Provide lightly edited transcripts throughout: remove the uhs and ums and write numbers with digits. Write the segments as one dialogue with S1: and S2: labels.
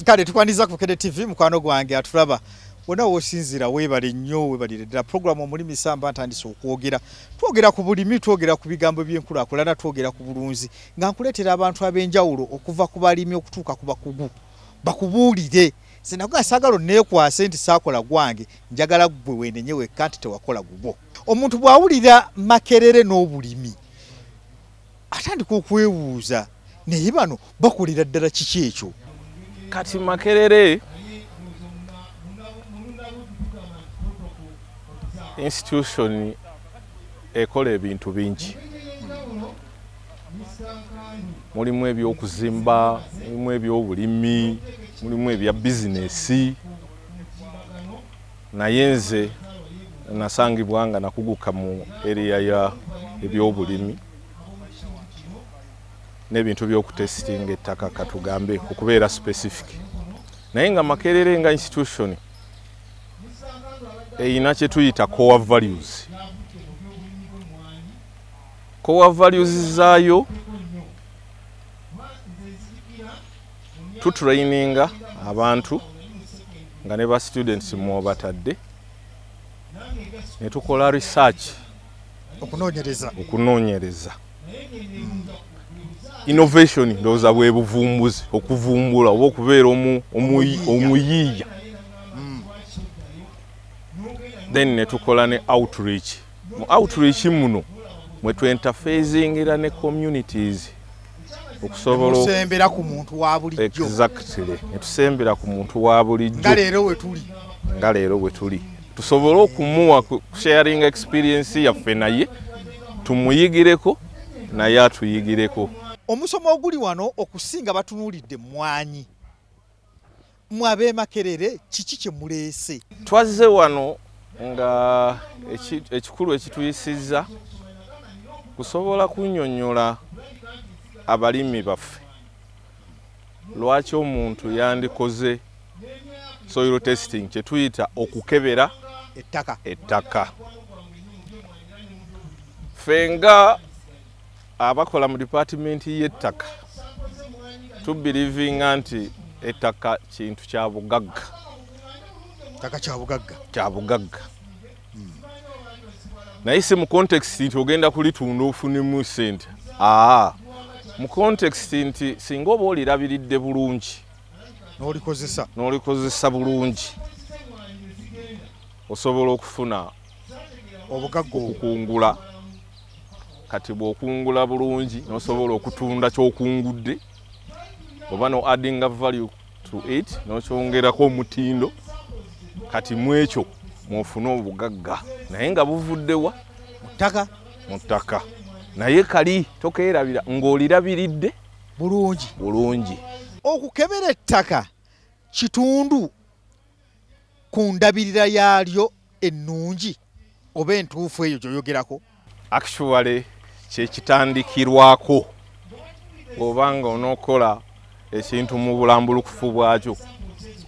S1: Kale tukwaniriza ku Bukedde TV, mukwano gwange atulaba wonna w'osinziira, weebale nnyo, weebalire ddala. Puroguramu Omulimi Samba ntandise okwogera, twogera ku bulimi, twogera ku bigambo by'enkulaakulana, twogera ku bulunzi, nga nkuleetera abantu ab'enjawulo okuva ku balimi okutuuka ku bakugu bakubuulire. Nze nakuga saagala onneekwase nti saakola gwange, njagala ggwe weenenye wekka nti tewakola gugwo. Omuntu bw'awulira Makerere n'obulimi atandika okwebuuza, naye bano bakolera ddala kiki ekyo?
S2: Kati Makerere institution ekola ebintu bingi. Mulimu ebyokuzimba, mulimu ebyobulimi, mulimu ebya bizinesi. Naye nze nasangibwa nga nakuguka mu area ya ebyobulimi n'ebintu by'okutestinga ettaka, katugambe okubeera specific. Naye nga Makerere nga institution eyina kye tuyita core values. Core values zaayo, tutraininga abantu nga ne ba students mwobatadde, ne tukola research,
S1: okunoonyereza,
S2: okunoonyereza, innovation, ndowooza bwe buvumbuzi, okuvumbula oba okubeera omuyiiya. Then ne tukola ne outreach. Mu outreach muno mwe twinterfacingira ne communities okusobola
S1: Musembera ku muntu wa bulijjo.
S2: Exactly, ne tusembera ku muntu wa bulijjo.
S1: Nga leero we tuli.
S2: Nga leero bwe tuli, tusobole okumuwa sharing experience yaffe, naye tumuyigireko, naye atuyigireko.
S1: Omusomo oguli wano okusinga batunuulidde mmwanyi. Mmwe ab'e Makerere kiki kye muleese?
S2: Twazze wano nga ekikulu ekituyisizza kusobola kunnyonnyola abalimi baffe lwaki omuntu yandikoze soil testing, kye tuyita okukebera
S1: ettaka.
S2: Ettaka. Ffe nga abakola mu dipaatimenti y'ettaka tubelievinga nti ettaka kintu kya bugagga.
S1: Ttaka kya bugagga.
S2: Kya bugagga, naye si mu context nti ogenda kulitunda ofunemu ssente. Aa, mu context nti singa oba olirabiridde bulungi
S1: n'olikozesa,
S2: n'olikozesa bulungi, osobola okufuna
S1: obugagga obwo.
S2: Okukungula. Kati bw'okungula bulungi n'osobola okutunda ky'okungudde oba no addinga value to it, n'okyongerako omutindo, kati mu ekyo mwofune obugagga, naye nga buvuddewa?
S1: Mu ttaka.
S2: Mu ttaka. Naye kali tokeerabira ng'olirabiridde
S1: bulungi.
S2: Bulungi.
S1: Okukebera ettaka kitundu ku ndabirira yaalyo ennungi oba entuufu eyo gy'oyogerako?
S2: Actually kyekitandikirwako. Bw'obanga onookola ekintu mu bulambulukufu bwakyo,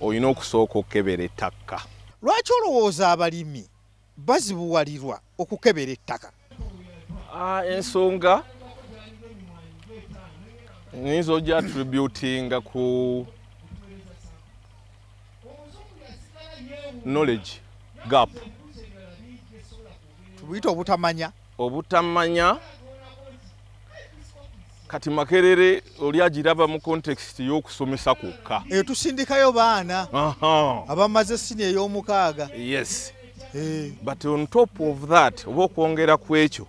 S2: olina okusooka okukebera ettaka.
S1: Lwaki olowooza abalimi bazibuwalirwa okukebera ettaka?
S2: Ensonga nyinza ojja attributinga ku knowledge gap.
S1: Tubuyite obutamanya.
S2: Obutamanya. Kati Makerere oli agiraba mu context y'okusomesa kwokka.
S1: Eyo tusindikayo baana abamaze siniya ey'omukaaga.
S2: Yes. But on top of that, oba okwongera ku ekyo,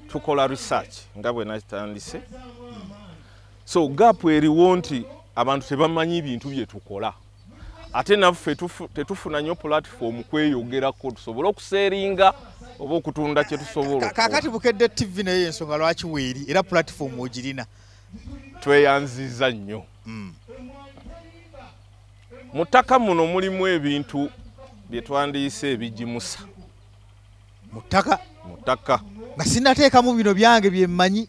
S2: tukola research nga bwe nakitandise. So gap eriwo nti abantu tebamanyi bintu bye tukola, ate naffe tetufuna nnyo platform kweyogerako tusobole okusellinga oba okutunda kye tusobola okukola.
S1: Kaakati Bukedde TV naye ensonga lwaki weeri, era platform ogirina.
S2: Tweyanziza nnyo. Mu ttaka muno mulimu ebintu bye twandiyise ebigimusa.
S1: Mu ttaka?
S2: Mu ttaka.
S1: Nga sinnateekamu bino byange bye mmanyi.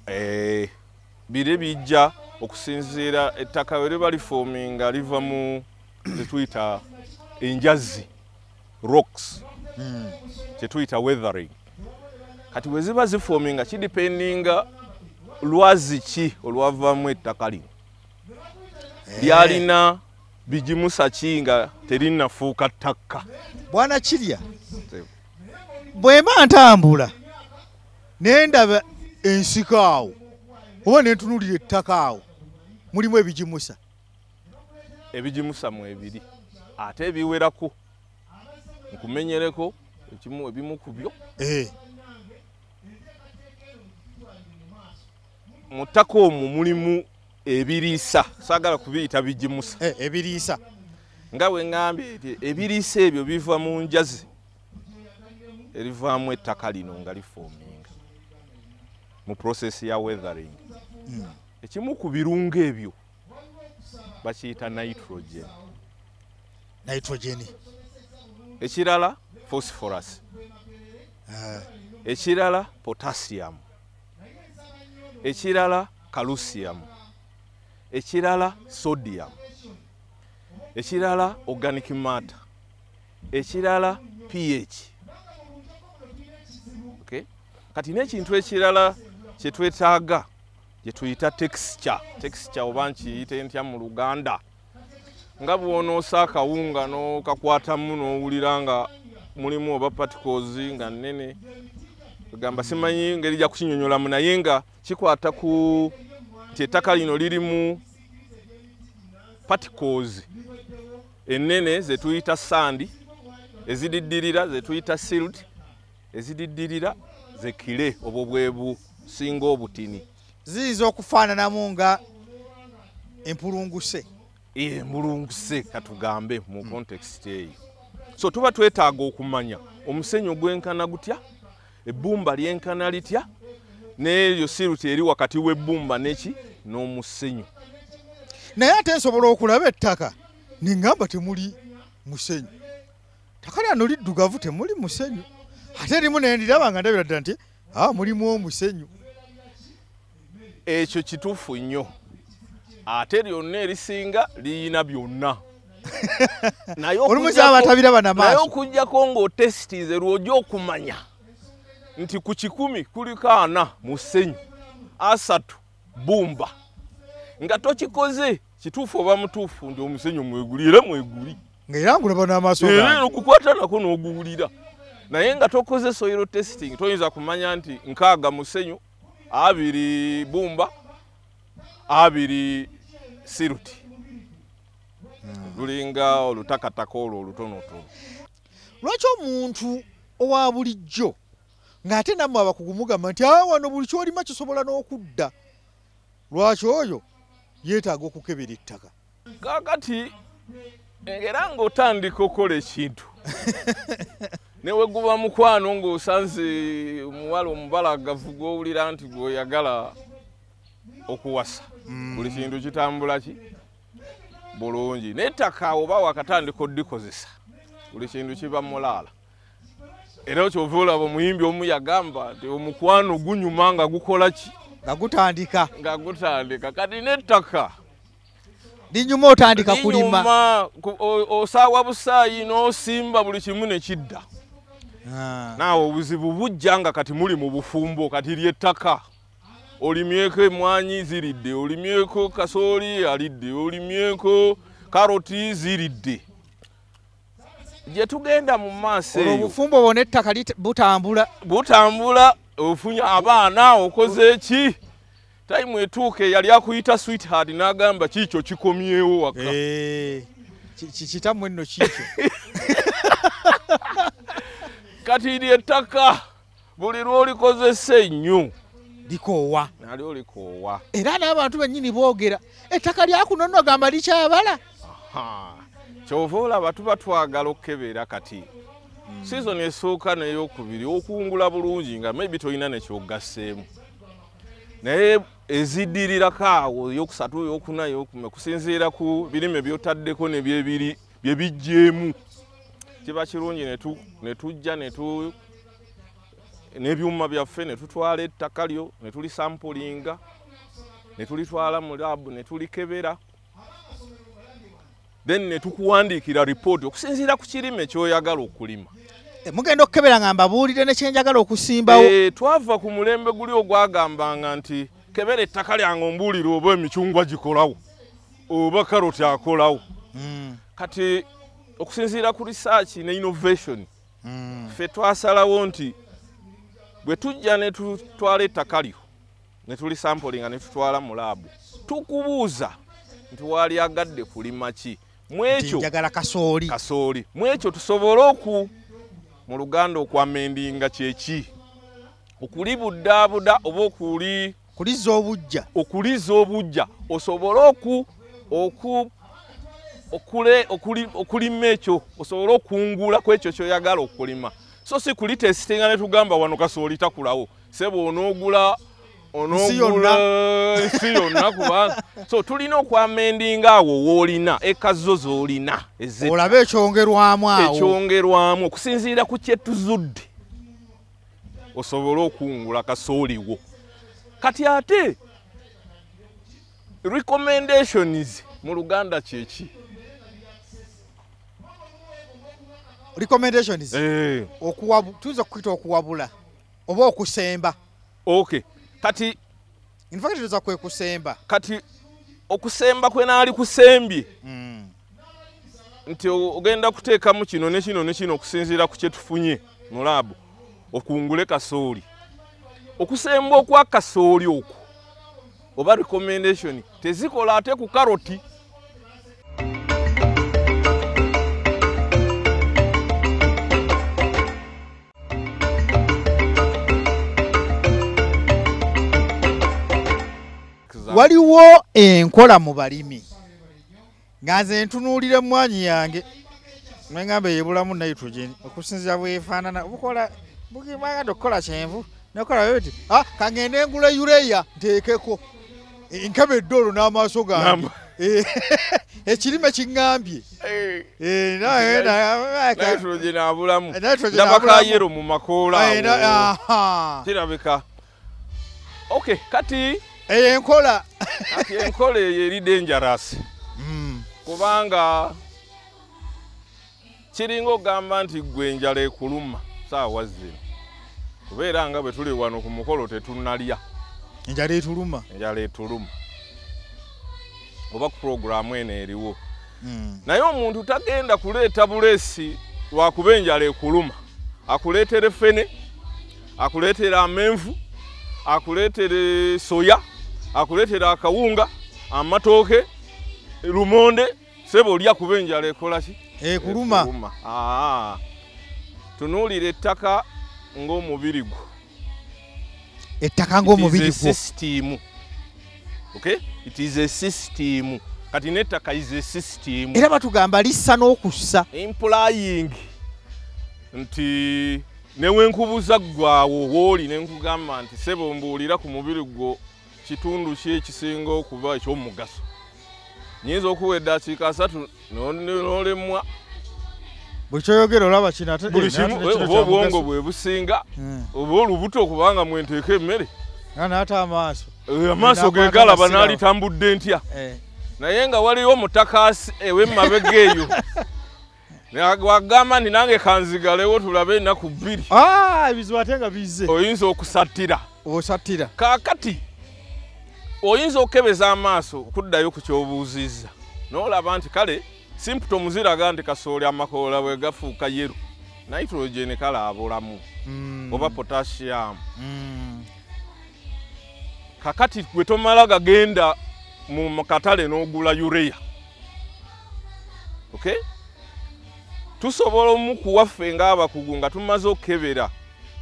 S2: Bire bijja okusinziira ettaka we liba liforminga, liva mu kyetuyita enjazi, rocks, kyetuyita weathering. Kati bwe ziba ziforminga, kidependinga lwazi ki olwavaamu ettaka lino. Lyalina bigimusa ki nga terinnafuuka ttaka?
S1: Bwana Kirya, bwe mba ntambula ne ndaba ensiko awo oba ne ntunuulira ettaka awo, mulimu ebigimusa.
S2: Ebigimusa mu ebiri ate ebiwerako. Nkumenyereko ekimu ebimu ku byo. Mu ttaka omwo mulimu ebiriisa, saagala kubiyita bigimusa.
S1: Ebiriisa
S2: nga bwe ŋŋambye nti ebiriisa ebyo biva mu njazi erivaamu ettaka lino nga lifoominga mu process ya weathering. Ekimu ku birungo ebyo bakiyita nitrogen.
S1: Nitrogen.
S2: Ekirala phosphorus. Ekirala potassium. Ekirala calcium. Ekirala sodium. Ekirala organic matter. Ekirala pH. Okay? Kati n'ekintu ekirala kye twetaaga gye tuyita texture. Texture oba nkiyite ntya mu Luganda? Nga bw'onoosa akawunga n'okakwatamu n'owulira nga mulimu oba particles nga nnene, gamba simanyi ngeri gya kukinyonnyolamu, naye nga kikwata ku nti ettaka lino lirimu particles ennene ze tuyita sand, ezididdirira ze tuyita silt, ezididdirira ze kile, obwo bwe businga obutini.
S1: Ziyinza okufaananamu nga empulunguse.
S2: Empulunguse katugambe mu context eyo. So tuba twetaaga okumanya omusenyu gwenkana gutya, ebbumba lyenkana litya, n'eryo silt eri wakati w'ebbumba neki n'omusenyu.
S1: Naye ate nsobola okulaba ettaka ningamba temuli musenyu, ttaka lyano liddugavu temuli musenyu, ate erimu nendiraba nga ndabira ddala nti mulimu omusenyu.
S2: Ekyo kituufu nnyo, ate lyonna erisinga liyina byonna. Naye okuggyako ng'otestinze lw'ojja okumanya nti ku 100 kuliko 40 musenyu, 30 bbumba. Nga tokikoze kituufu oba mutuufu nti omusenyu mweguli, era mweguli.
S1: Nga era ngulaba n'amaaso gange.
S2: Era okukwata nako n'oguwulira. Naye nga tokoze soil testing toyinza kumanya nti 60 musenyu, 20 bbumba, 20 silt. Lulinga olutakataka olwo olutonotono.
S1: Lwaki omuntu owa bulijjo ng'ate nammwe abakugu mugamba nti wano buli ky'olima kisobola n'okudda, lwaki oyo yeetaaga okukebera ettaka?
S2: Kaakati era ng'otandika okukola ekintu ne we guba mukwano ng'osanze omuwala omubalagavu gw'owulira nti gw'oyagala okuwasa, buli kintu kitambula ki bulungi. N'ettaka oba wakatandika oddikozesa, buli kintu kiba mulaala. Era kyova olaba omuyimbi omu yagamba nti omukwano gunyuma nga gukola ki?
S1: Nga gutandika.
S2: Nga gutandika. Kati n'ettaka
S1: linyuma otandika kulima,
S2: osaawa busaayi n'osimba buli kimu ne kidda. Naawe obuzibu bujja nga kati muli mu bufumbo, kati ly'ettaka olimyeko emmwanyi ziridde, olimyeko kasooli alidde, olimyeko karoti ziridde. Gye tugenda mu maaso eyo
S1: obufumbo bwonna ettaka butambula,
S2: butambula, ofunye abaana, okoze ki? Tayimu etuuka eyali akuyita sweetheart n'agamba kiikyo kikomyewo waka.
S1: Kitammwe nno kiikyo.
S2: Kati ly'ettaka buli lw'olikozesa ennyo
S1: likoowa.
S2: Nalyo likoowa.
S1: Era n'abantu bennyini boogera ettaka lyakuno nno gamba likyabala.
S2: Kyova olaba tuba twagala okukebera kati. Season esooka n'eyokubiri okungula bulungi nga maybe tolina nekyogasseemu, naye eziddirirako awo eyokusatu, eyokuna, eyokuma, kusinziira ku birime by'otaddeko ne bye biggyeemu, kiba kirungi ne tujja n'ebyuma byaffe ne tutwala ettaka lyo ne tulisampulinga ne tulitwala mu laabu ne tulikebera, then ne tukuwandiikira ripooti okusinziira ku kirime ky'oyagala okulima.
S1: Mugenda okukebera nga mbabuulire ne kye njagala okusimbawo.
S2: Twava ku mulembe guli ogwagambanga nti kebera ettaka lyange ombuulire oba emicungwa gikolawo. Oba karoti akolawo. Kati okusinziira ku research ne innovation, ffe twasalawo nti bwe tujja ne tutwala ettaka lyo ne tulisamplinga ne tutwala mu laabu, tukubuuza nti waali agadde kulima ki mwekyo.
S1: Njagala kasooli.
S2: Kasooli mwekyo tusobole mu Luganda okwamendinga kyeki, okulibudaabuda oba
S1: okuliza obujja,
S2: okuliza obujja osobole okulima ekyo, osobole okungula ku ekyo kyoyagala okulima. So si kulitesitinga ne tugamba wano kasooli takulawo, sebo onoogula ensi yonna kubanga. So tulina okwamendinga awo woolina eka zo z'olina
S1: olabe ekyongerwamu awo,
S2: ekyongerwamu okusinziira ku kyetuzudde osobola okungula kasooliwo. Kati ate recommendations mu Luganda kyeki?
S1: Recommendations tuyinza okukuyita okuwabula oba okusemba.
S2: Okay, kati
S1: in fact tuza kwe kusemba.
S2: Kati okusemba kwe naali kusembye nti ogenda kuteekamu kino ne kino ne kino okusinziira ku kyetufunye mu laabu okungule kasooli. Okusemba okwa kasooli okwo oba recommendation tezikola ate ku karoti.
S1: Waliwo enkola mu balimi nga nze ntunuulira emmwanyi yange nengamba eyebulamu nitrogen okusinziira bwefaanana bukola bugimwagadde okukola kyenvu nekola bweti, kangende ngula urea nteekeko nkebedde olwo n'amaaso gange ekirime kiŋŋambye
S2: nitrogen abulamu, ndaba kayero mu makoola kirabika. Okay, kati
S1: eyo enkola,
S2: kati enkola eyo eri dangerous kubanga kiringa ogamba nti gwe enjala ekuluma saawa zino, kubeera nga bwe tuli wano ku mukolo tetunnalya,
S1: enjala etuluma,
S2: enjala etuluma oba ku puroguraamu eno eriwo. Naye omuntu tagenda kuleeta buleesi lwakuba enjala ekuluma, akuleetera effene, akuleetera amenvu, akuleetere soya, akuleetera akawunga, amatooke, lumonde, sebo olya kuba enjala ekola ki?
S1: Ekuluma.
S2: Tunuulira ettaka ng'omubiri gwo.
S1: Ettaka ng'omubiri gwo.
S2: System. Okay? It is a system. Kati n'ettaka is a system.
S1: Era batugamba lissa n'okussa.
S2: Implying nti newenkubuza ggwawo wooli ne nkugamba nti sebo mbuulira ku mubiri gwo kitundu ki ekisinga okuba eky'omugaso. Nyinza okuwa eddakiika 3 n'olemwa.
S1: Buli kyoyogera olaba kino ate
S2: buli kimu oba obwongo bwe businga oba olubuto kubanga mwenteeka emmere
S1: nga n'ate amaaso
S2: amaaso ge galaba n'alitambudde ntya, naye nga waliwo omutakaasi ew'emabega eyo wagamba nti nange kanzigalewo tulabe ennaku 2.
S1: Ebizibu ate nga bizze,
S2: oyinza okusattira.
S1: Osattira.
S2: Kaakati oyinza okukebeza amaaso okuddayo ku ky'obuuzizza n'olaba nti kale symptoms ziraga nti kasooli amakoola bwe gafuuka yero, nitrogen kale abulamu oba potassium. Kakati gwe tomala gagenda mu katale n'ogula urea. Okay? Tusobola omukuwa ffe ng'abakugu nga tumaze okukebera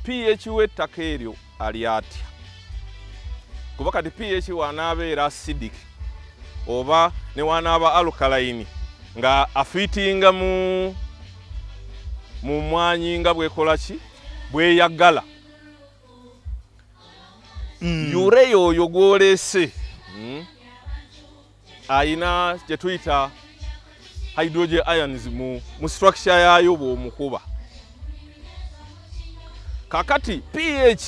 S2: pH w'ettaka eryo ali atya, kuba kati pH w'anaabeera acidic oba ne w'anaaba alkaline nga afiitinga mu mwanyi nga bwekola ki bweyagala. Urea oyo gw'oleese ayina kye tuyita hydrogen ions mu structure yaayo bw'omukuba. Kakati pH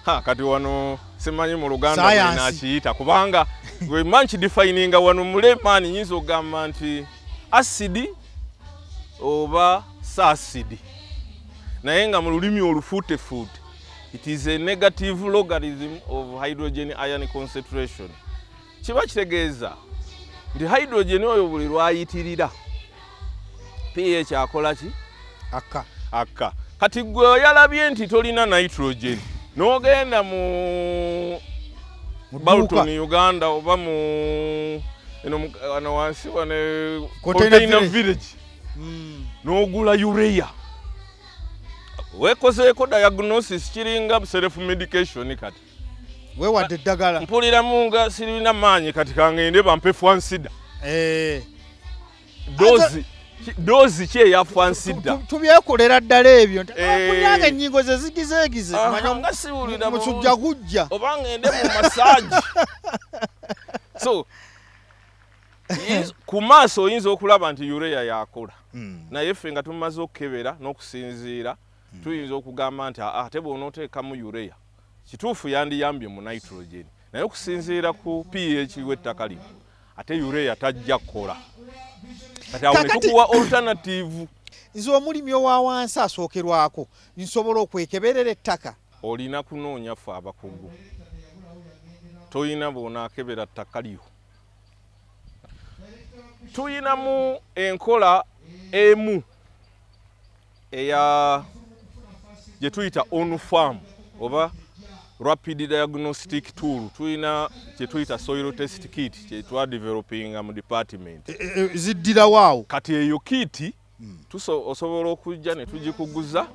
S2: kati wano simanyi mu Luganda bwenakiyita kubanga bwe mba nkidefininga wano mu layman nyinza okugamba nti acid oba sacid, naye nga mu lulimi olufuutefuute it is a negative logarithm of hydrogen ion concentration. Kiba kitegeeza Nti hydrogen oyo buli lwayitirira pH akola ki?
S1: Akka.
S2: Akka. Kati gwe oyalabye nti tolina nitrogen n'ogenda mu Balton Uganda oba mu eno wano wansi wane Container Village n'ogula urea, weekozeeko diagnosis, kiringa self medication. Kati
S1: weewadde eddagala.
S2: Mpuliramu nga sirina maanyi, kati kangende bampe Fansida. Dose ki eya Fansida?
S1: Tubyekolera ddala ebyo. Mpulira ennyingo ze zigizeegize,
S2: nga siwulira
S1: musujja gujja
S2: oba ngende mu massage. So ku maaso oyinza okulaba nti urea yakola, naye ffe nga tumaze okukebera n'okusinziira tuyinza okugamba nti ate bw'onooteekamu urea kituufu yandiyambye mu nitrogen, naye okusinziira ku pH w'ettaka lino ate urea tajja kukola. Kati awo ne tukuwa alternative.
S1: Nze omulimi owa wansi asookerwako nsobola okwekeberera ettaka?
S2: Olina kunoonya ffe abakugu, toyina bw'onaakebera ttaka lyo. Tuyinamu enkola emu eya gye tuyita on farm oba rapid diagnostic tool. Tuyina kye tuyita soil test kit kye twadevelopinga mu department.
S1: Ziddira waawo.
S2: Kati eyo kit osobola okujja ne tugikuguza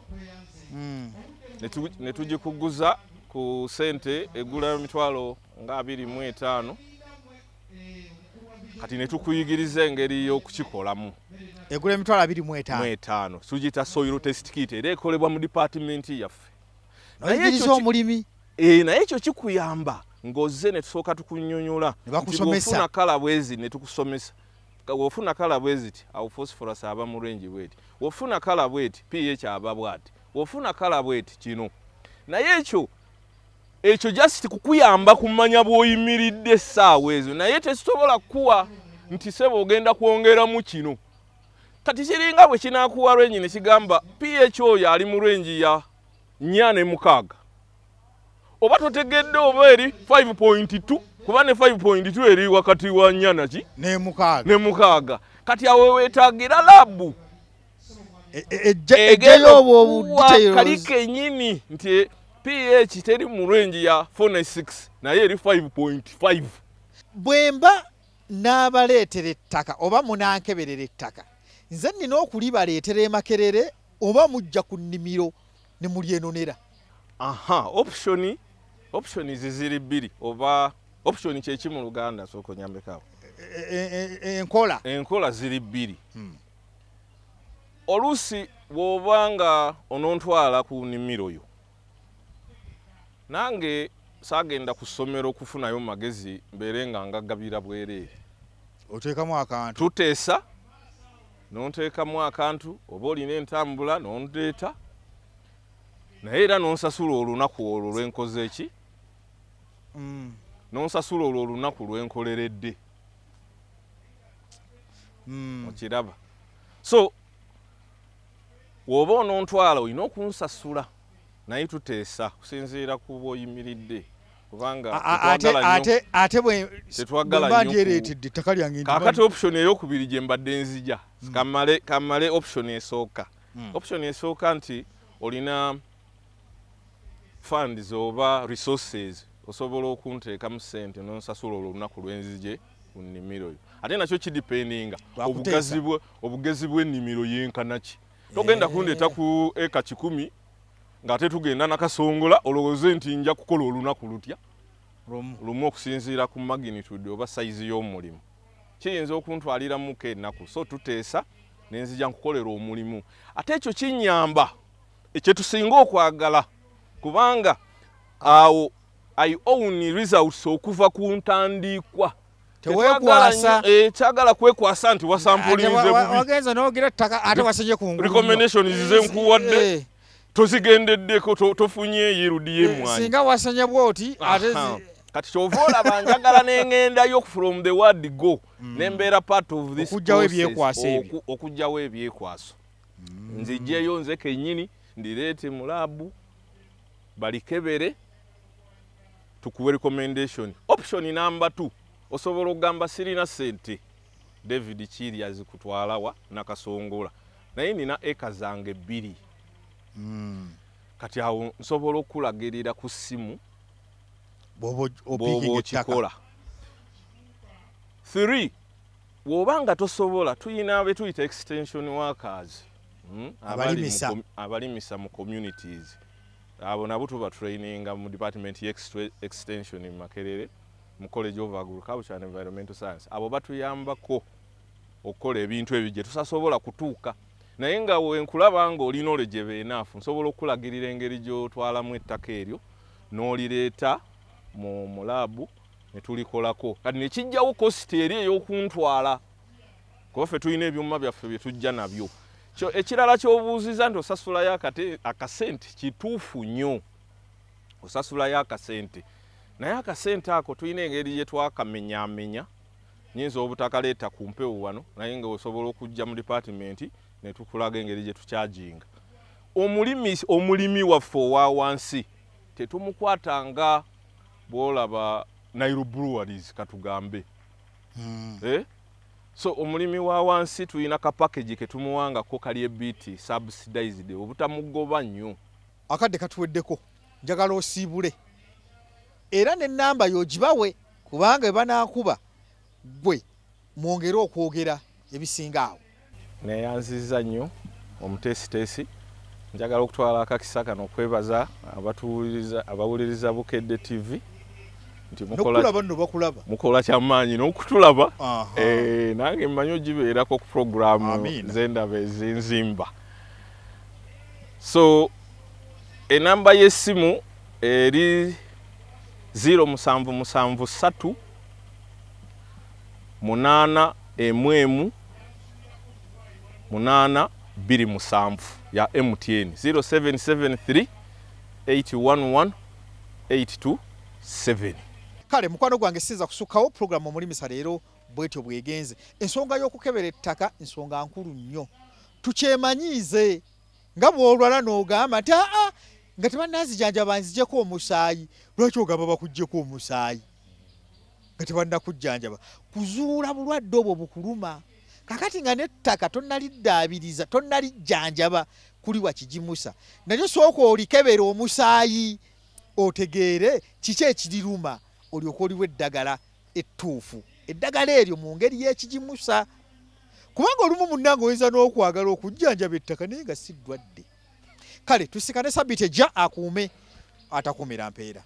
S2: ne tugikuguza ku sente egula emitwalo nga 25. Kati ne tukuyigiriza engeri y'okukikolamu.
S1: Egula emitwalo 25.
S2: Mwetaano. Tugiyita soil test kit era ekolebwa mu department yaffe.
S1: Oyigiriza omulimi.
S2: Naye ekyo kikuyamba ng'ozze ne tusooka tukunnyonnyola.
S1: Ne bakusomesa.
S2: Bw'ofuna kala bwezi ne tukusomesa. Bw'ofuna kala bwezi awo phosphorus aba mu range bweti. Bw'ofuna kala bweti pH aba bwati. Bw'ofuna kala bweti kino. Naye ekyo just kukuyamba kumanya bw'oyimiridde essaawa ezo, naye tekisobola kukuwa nti ssebo ogenda kwongeramu kino. Kati kiringa bwe kinaakuwa range ne kigamba pH oyo ali mu range ya 4.6. Oba totegedde oba eri 5.2, kuba ne 5.2 eri wakati wa 4 na ki?
S1: Ne 6.
S2: Ne 6. Kati awo weetaagira lab
S1: ejjayo obwo details.
S2: Kali kennyini nti pH teri mu range ya 4.6 naye eri 5.5.
S1: Bwemba n'abaleetera ettaka oba munankeberera ettaka, nze nnina okulibaleetera e Makerere oba mujja ku nnimiro ne mulyenonera?
S2: Aha, option ziri bbiri oba option kyeki mu Luganda, sooka onyambeko awo.
S1: Enkola.
S2: Enkola ziri bbiri. Oluusi bw'oba nga onontwala ku nnimiro yo, nange saagenda ku ssomero okufunayo magezi mbeere nga ngagabira bwereere.
S1: Oteekamu akantu.
S2: Tuteesa, n'onteekamu akantu, oba olina entambula n'ondeeta, naye era n'onsasula olunaku olwo lwenkoze eki? N'onsasula olwo olunaku lwenkoleredde. Okiraba. So bw'oba onontwala olina okunsasula, naye tuteesa kusinziira ku bw'oyimiridde, kubanga
S1: ate bwe ndyereetedde ettaka lyange.
S2: Kaakati option ey'okubiri gye mbadde nzija, kamale option esooka. Option esooka nti olina funds oba resources, osobola okunteekamu ssente n'onsasula olwo olunaku lwenzije ku nnimiro yo. Ate nakyo kidipendinga obugezi bw'ennimiro yenkana ki. Togenda kundeeta ku eka 100 ng'ate tugenda nakasongola olowooze nti nja kukola olunaku lutya lumu okusinziira ku magnitude oba sayizi y'omulimu. Kiyinza okuntwaliramuko ennaku, so tuteesa ne nzija nkukolera omulimu. Ate ekyo kinnyamba ekyetusinga okwagala, kubanga awo I own results okuva ku ntandikwa.
S1: Teweekwasa.
S2: Kyagala kwekwasa nti wasampulinze bubi.
S1: Wagenza n'ogira ettaka ate wasenye ku ngulu.
S2: Recommendations ze nkuwadde tozigendeddeko, tofunye yield y'emmwanyi.
S1: Singa wasenye bw'oti ate
S2: Kati ky'ova olaba njagala ne ŋŋendayo from the word go, ne mbeera part of this
S1: Okuggyawo
S2: process,
S1: ebyekwaso ebyo.
S2: Okuggyawo ebyekwaso. Nzijjeyo nze kennyini ndireete mu lab balikebere tukuwe recommendation. Option number 2, Osobola okugamba sirina ssente David Kiirya azikutwalawa Nakasongola, naye nina eka zange 2. Kati awo nsobola okulagirira ku ssimu
S1: bw'oba
S2: bw'oba okikola. 3, bw'oba nga tosobola, tuyina be tuyita extension workers, abalimisa mu communities. Abo nabo tuba traininga mu department extension mu Makerere, mu College of Agriculture and Environmental Science. Abo batuyambako okukola ebintu ebyo gye tusasobola kutuuka, naye nga wenkulaba nga oli knowledge enough, nsobola okulagirira engeri gy'otwalamu ettaka eryo n'olireeta mu laabu ne tulikolako. Kati ne kijjawo cost eri ey'okuntwala, kuba ffe tulina ebyuma byaffe bye tujja nabyo. Ekirala ky'obuuziza nti osasulayo akasente, kituufu nnyo, osasulayo akasente, naye akasente ako tulina engeri gye twakamenyaamenya. Nyinza obutakaleeta ku mpewo wano, naye nga osobola okujja mu department ne tukulaga engeri gye tukyajinga. Omulimi waffe owa wansi tetumukwatanga bw'olaba Nile Breweries katugambe. So omulimi wa wansi tulina ka package ke tumuwangako kali ebiti subsidized, obutamugoba nnyo.
S1: Akadde katuweddeko, njagala osiibule era n'ennamba y'ogibawe, kubanga banaakuba gwe mwongere okwogera ebisinga awo.
S2: Neeyanzizza nnyo omuteesiteesi. Njagala okutwala akakisa kano okwebaza abawuliriza Bukedde TV nti mukola kyamaanyi n'okutulaba. Nange mmanyi ogibeerako ku puroguraamu z'endaba ezinzimba. So enamba y'essimu eri 0773 8 1 8 27 ya MTN 0773 811 827.
S1: Kale mukwano gwange sinza kusukkawo programu Omulimisa leero bwetyo bwegenze. Ensonga y'okukebera ettaka nsonga nkulu nnyo, tukyemanyiize nga bw'olwala n'ogamba nti aa nga tebannanzijanjaba nzijjeko omusaayi. Lwaki ogamba bakuggyeko omusaayi nga tebannakujjanjaba? Kuzuula bulwadde obwo bukuluma. Kakati nga n'ettaka tonnaliddaabiriza, tonnalijjanjaba kuliwa kigimusa, naye sooka olikebera omusaayi otegeere kiki ekiriruma, olyoke oliwa eddagala ettuufu, eddagala eryo mu ngeri y'ekigimusa. Kubanga olumu munnange oyinza n'okwagala okujjanjaba ettaka naye nga si ddwadde. Kale tusikane sabbiiti ejja, akuume atakuumira mpeera.